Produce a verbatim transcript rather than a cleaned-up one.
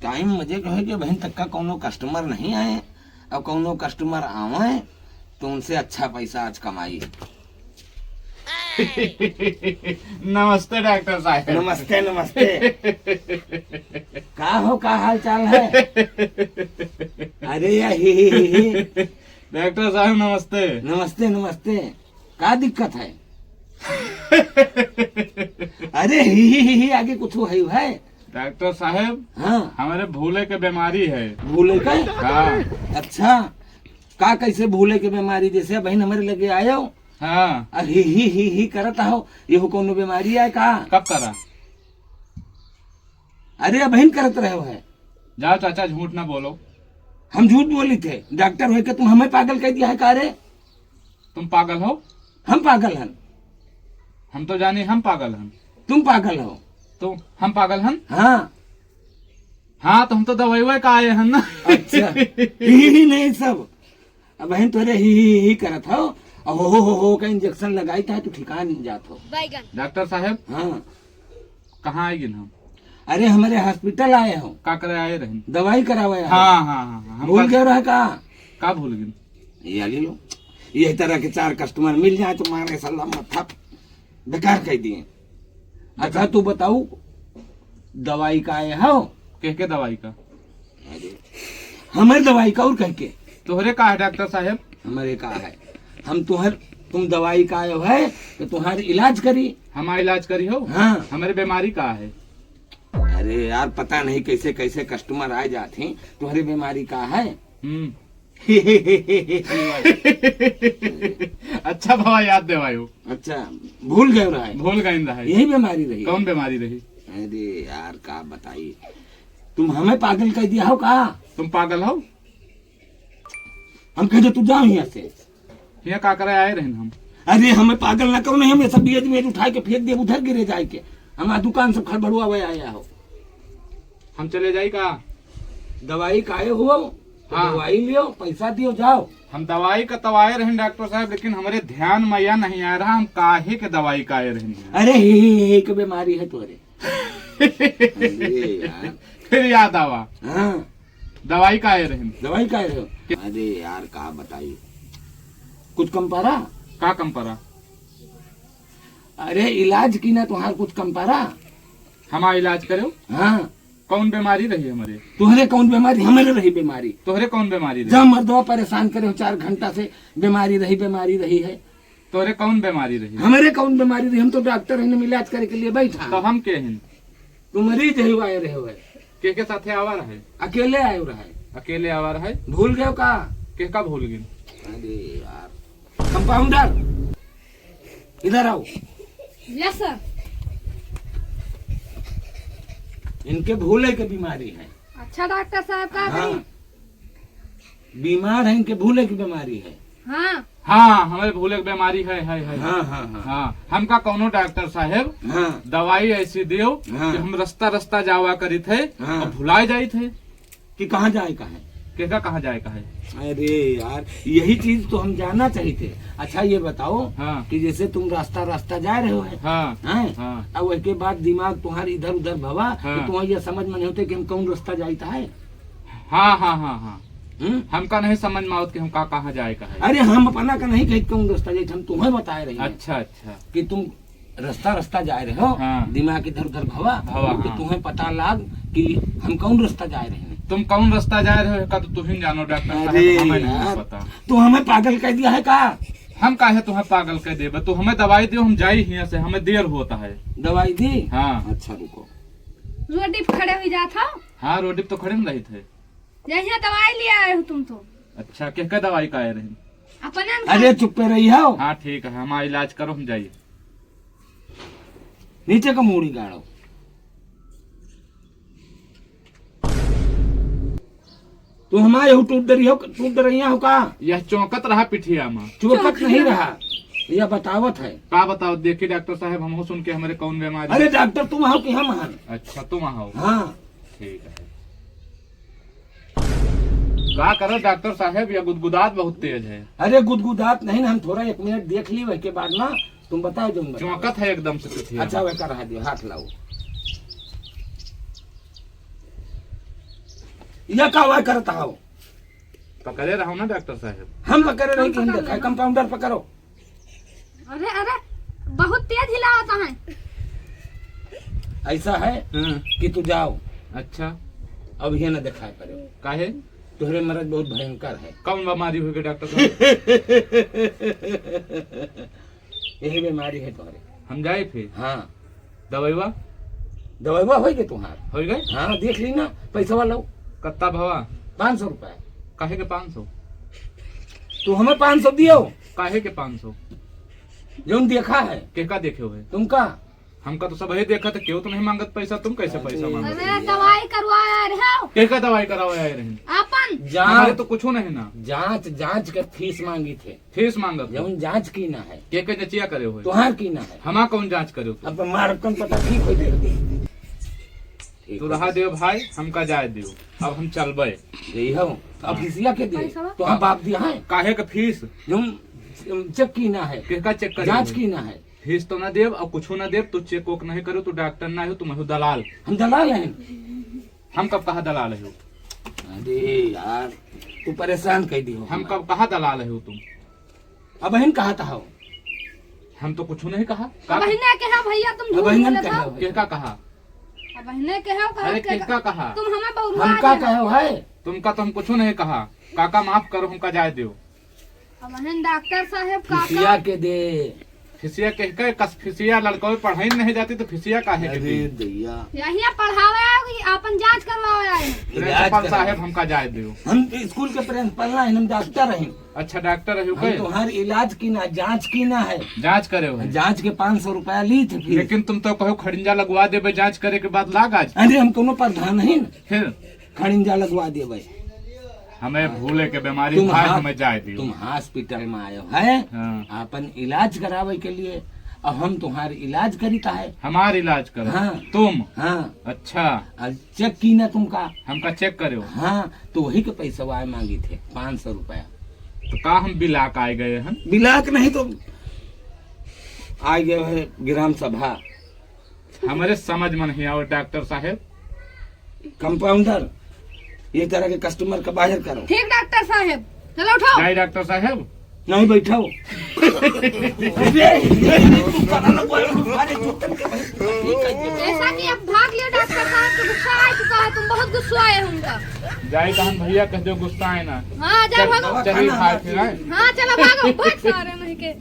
टाइम मजे के है कि बहन तक का कौनो कस्टमर नहीं आए, और कौनो कस्टमर आवे तो उनसे अच्छा पैसा आज कमाई। नमस्ते डॉक्टर साहब। नमस्ते, नमस्ते। का हो, का हाल चाल है? अरे या ही, ही, ही, ही। डॉक्टर साहब नमस्ते। नमस्ते, नमस्ते। का दिक्कत है? अरे ही, ही, ही, ही, आगे कुछ है, है? डॉक्टर साहब, हाँ। हमारे भूले के बीमारी है। भूले के? हाँ। अच्छा, का कैसे भूले के बीमारी? जैसे बहन हमारे लगे आयो, हाँ। और ही, ही, ही, ही करत हो, ये हो कौनो बीमारी है का? कब करा? अरे, अबहिन करत रहे हो है। जाओ चाचा, झूठ ना बोलो। हम झूठ बोली थे? डॉक्टर होके तुम हमें पागल कह दिया है का रे? तुम पागल हो? हम पागल हन। हम तो जानी हम पागल हन। तुम पागल हो। तो हम पागल हन? हाँ। हाँ, तो हम तो दवाई ववाई का आए हन ना। अच्छा, ही, ही नहीं सब। अबहिन तोरे ही, ही, ही करत हो, और हो, हो, हो, हो का इंजेक्शन लगाई था, तू ठिकान नहीं जात हो। बैगन। डॉक्टर साहब, हाँ। कहाँ आए गिन हम? अरे, हमारे हॉस्पिटल आए हो। का करे आए रहन? दवाई करावे आए। हाँ, हाँ, हाँ, हाँ, हम भूल का गए रहे का? का भूल गिन? ये लियो, यही तरह के चार कस्टमर मिल जाए तो मारे साला माथा बेकार कर दिए। अच्छा, तू बताऊ, दवाई का आए हो? के, के दवाई का? अरे, हमर दवाई का और कह के? तोहरे का है डॉक्टर साहब? हमरे का है? हम तुहर, तुम दवाई का आए हो है तो तुम्हार इलाज करी। हमार इलाज करी हो? हाँ। हमरे बीमारी का है? अरे यार, पता नहीं कैसे कैसे कस्टमर आ जात हैं। तुम्हारे बीमारी का है? हम्म। अच्छा बाबा, याद देवायो। अच्छा, भूल गए रहा है? भूल गए रहा है। यही बीमारी रही? कौन बीमारी रही? अरे यार, का बताई, तुम हमें पागल कर दिया हो का? तुम पागल हो? हम कह दे, तू जाओ यहाँ से। यहाँ का करे आए रहन हम? अरे, हमें पागल ना करो, नहीं हम ये सब बीज में उठा के फेंक दे, उधर गिरे जाए के। हमार दुकान सब खड़बड़ुआ हुए आया हो। हम चले जाई का? दवाई काहे हुआ? हाँ। दवाई लियो, पैसा दियो, जाओ। हम दवाई का तो आए रहन डॉक्टर साहब, लेकिन हमरे ध्यान में यह नहीं आ रहा हम काहे के दवाई का आए रहन। अरे, ही, ही, ही, ही के बीमारी है तोरे। अरे यार। फिर याद आवा। हाँ। दवाई का आए रहन? दवाई का आए रहे हो? अरे यार, का बताई, कुछ कम पड़ा? का कम पड़ा? अरे, इलाज की ना, तुम्हार कुछ कम पड़ा? हमार इलाज करो? हाँ। कौन बीमारी रही हमरे? तोहरे कौन बीमारी? हमरे रही बीमारी। तोहरे कौन बीमारी रही? जब मर्दवा परेशान करे हो चार घंटा से, बीमारी रही, बीमारी रही है। तोहरे कौन बीमारी रही? हमरे कौन बीमारी रही? हम तो डॉक्टर हैं, हम इलाज करे के लिए बैठा। तो हम के हैं? तू मरीज है, आए रहे हो है। के के साथे आवा रहे? अकेले आए रहे। अकेले आवा रहे? भूल गए का? के का भूल गए? अरे यार, कंपाउंडर, इधर आओ। यस सर। इनके भूले के बीमारी है। अच्छा डॉक्टर साहब, का हाँ। करी? बीमार है, इनके भूले की बीमारी है। हाँ। हाँ, हमें भूले की बीमारी है, है, है। हाँ, हाँ, हाँ। हाँ, हमका कौनो डॉक्टर साहेब हाँ। दवाई ऐसी दियो हाँ। कि हम रास्ता, रास्ता जावा करित है हाँ। और भुलाए जाइत है। कि कहाँ जाए का है? केका कहाँ जाए का है? अरे यार, यही चीज तो हम जानना चाहिए थे। अच्छा, ये बताओ हाँ। कि जैसे तुम रास्ता, रास्ता जा रहे हो है, हाँ। हैं? हाँ। अब उसके बाद दिमाग तुम्हारे इधर उधर भवा, हाँ। तो तुम्हारे ये समझ में नहीं होते कि हम कौन रास्ता जाइत है। हाँ, हाँ, हाँ, हाँ। हम्म? हमका नहीं समझ में आवत कि हमका कहाँ जाए का है। अरे, हम अपना का नहीं कहित कौन रास्ता जाइत, हम तुम्हें बताए रहे हैं अच्छा, अच्छा। कि तुम रास्ता, रास्ता जाए रहे हो, हाँ। दिमाग इधर उधर भवा, भवा, तो हाँ। तुम्हें पता लाग कि हम कौन रास्ता जाए रहे हैं। तुम कौन रास्ता जाए रहे हो, का तो तुम ही जानो डॉक्टर साहब, अरे हमें नहीं यार, पता। तू हमें पागल कर दिया है का? हम काहे तुम्हें पागल कर देबे? तू हमें दवाई दियो, हम जाई हियां से, हमें देर होता है। दवाई दी? हाँ। अच्छा, रुको। रोड पे खड़े हुई जात हो? हाँ, रोड पे तो खड़े में रहित है। यहाँ दवाई ले आए हो तुम तो। अच्छा, के का दवाई का आए रहे? अपना न अरे, चुप्पे रही हो। हाँ, ठीक है, हमारा इलाज करो, हम जाइए। नीचे का मूड़ी गाड़ो। तू हमारे हो टूट डरी हो, टूट डरिया हो का? यह चौंकत रहा पिठिया में। चौंकत चौंकत नहीं रहा। रहा, यह बतावत है। का बतावत? देखी डॉक्टर साहब, हमहू सुन के हमरे कौन बीमारी। अरे डॉक्टर तुम आओ कि हम हन? अच्छा, तुम आओ। हाँ। ठीक है। का करो डॉक्टर साहब, यह गुदगुदात बहुत तेज है। अरे गुदगुदात नहीं ना, हम थोड़ा एक मिनट देख ली, वह के बाद ना तुम बताओ जो हम बताओ। चौंकत है एकदम से पिठिया। अच्छा, वह कर रहा दियो, हाथ लाओ। या का वाय करत हौ? पकड़े रहो ना डॉक्टर साहब। हम पकड़े रही कि हम देखाए, कंपाउंडर पकड़ो। अरे, अरे, बहुत तेज हिलावत है। ऐसा है हाँ। कि तू जाओ। अच्छा। अब ये ना देखाए पड़े। काहे? तोहरे मरज बहुत भयंकर है। कौन बीमारी होइगे डॉक्टर साहब? यही बीमारी है तोहरे। हम जाए फिर? हाँ। दवाईवा? दवाईवा होइगे तुम्हार। होइगे? हाँ, देख ली ना, पैसवा लाओ। कत्ता भवा? पाँच सौ रुपया। काहे के पाँच सौ? तू हमें पाँच सौ दियो। काहे के पाँच सौ? जौन देखा है। केका देखे हुए? तुमका। हमका तो सब है देखा, तो क्यों तो नहीं मांगत पैसा, तुम कैसे पैसा मांगत? अरे, दवाई करवाए आए रहे हो? केका दवाई करावे आए रहे? आपन। हमारे जांच, तो कुछ नहीं ना। जांच, जांच के फीस मांगी थे। फीस मांगत हो? जौन जांच की ना है। के के जचिया करे हो? तुहार की ना है। हमा कौन जांच करे हो? अब मार कौन पता ठीक हो जाए। ठीक तू हो रहा जाए। देव भाई, हमका जाए दियो। अब हम चलबे। यही हो। अब हाँ। फीसिया के दे। पैसा? तो हम बाप दिया है। काहे के फीस? जौन चेक की ना है। केका चेक करे जांच हो? की ना है। फीस तो ना देब और कुछो ना देब, तू चेक वोक नहीं करो, तू डॉक्टर ना हो, तुम हो दलाल। हम दलाल हैं। हम कब कहा दलाल हो? अरे यार, तू परेशान कर दियो हम हमें। कब कहा दलाल हो तुम? अब हम कहा था हो? हम तो कुछ नहीं कहा। का अब बहिने के है भैया, तुम अब झूठ बहिने बोले के था। है। केका कहा? अब बहिने के है, कहा अरे के केका कहा? तुम हमें बहुरवा हम का रहे हो। कहे हो है? तुमका तो हम कुछ नहीं कहा। काका माफ करो, हमका जाए दियो। अब हन डॉक्टर साहेब का फीसिया का? के दे। फीसिया के, के कस फीसिया, लड़कवे पढ़ाई नहीं जाती तो फीसिया काहे के अरे दी? दैया। यहिया पढ़ावे आओ कि आपन जांच करवावे आए हैं? इलाज प्रिंसिपल करावे। साहेब, हमका जाए दियो। हम स्कूल के प्रिंसिपल ना हैं, हम डॉक्टर हैं। अच्छा, डॉक्टर है हम के? तुम्हार इलाज की ना, जांच की ना है। जांच करे हो? जांच के पाँच सौ रुपया ली थे फिर। लेकिन तुम तो कहो खड़िंजा लगवा देबे, जांच करे के बाद लाग आज। अरे हम कोनो प्रधान नहीं ना। फिर? खड़िंजा लगवा देबे। हमें भूले के बीमारी तुम भाई, हा-, हमें जाए दियो। तुम हॉस्पिटल में आयो है हाँ। अपन इलाज करावे के लिए, अब हम तुम्हार इलाज करीता है। हमार इलाज करो? हाँ। तुम? हाँ। अच्छा। अब चेक की ना तुमका? हमका चेक करो। हाँ, तो वही के पैसा आए मांगी थे, पाँच सौ रुपया। तो का हम बिलाक आए गए हैं? बिलाक नहीं तो आए गए है ग्राम सभा। हमरे समझ में नहीं आवे डॉक्टर साहेब। कंपाउंडर, ये तरह के कस्टमर का बाहर करो। ठीक डॉक्टर साहेब, चलो उठाओ। जाए डॉक्टर साहेब। नहीं बैठाओ। अरे, अरे, तू पता ना कोई हमारे जूतन के भाई, ठीक है। जैसा कि अब भाग लिया डॉक्टर साहब, तो गुस्सा आ चुका है, तुम बहुत गुस्सा आए हो उनका। जाए तो हम भैया कह दो गुस्सा है ना। हाँ, जाओ चल, भागो। चलिए खाए फिर आए। हाँ, चलो भागो, भाग सारे नहीं के।